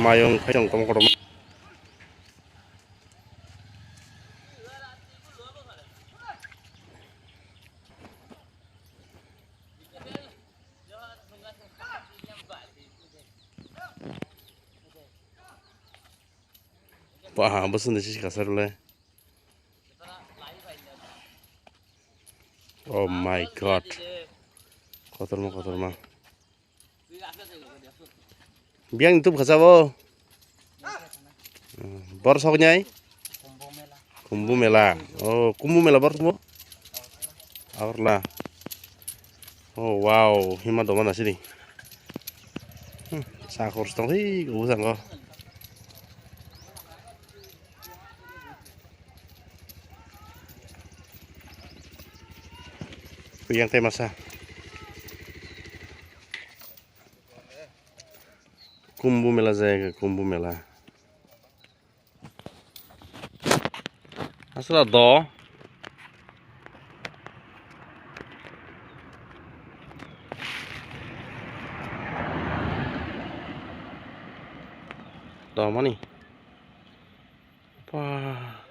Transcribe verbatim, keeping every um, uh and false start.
Mayung khaitong tong kotorma. Wah, bwswk ni sisi kasar le. Oh my God. Kotorma, kotorma. Biyang tup khacha bo. Bor sok nyai? Kumbh Mela. Oh, Kumbh Mela bor mo? Agartala. Oh, wow, hima doma na sini. Hmm, sakor stong hi, ubu sangko. Yang te masa. Kumbh Mela jaya, Kumbh Mela. Aswk do. Do mani. Wah.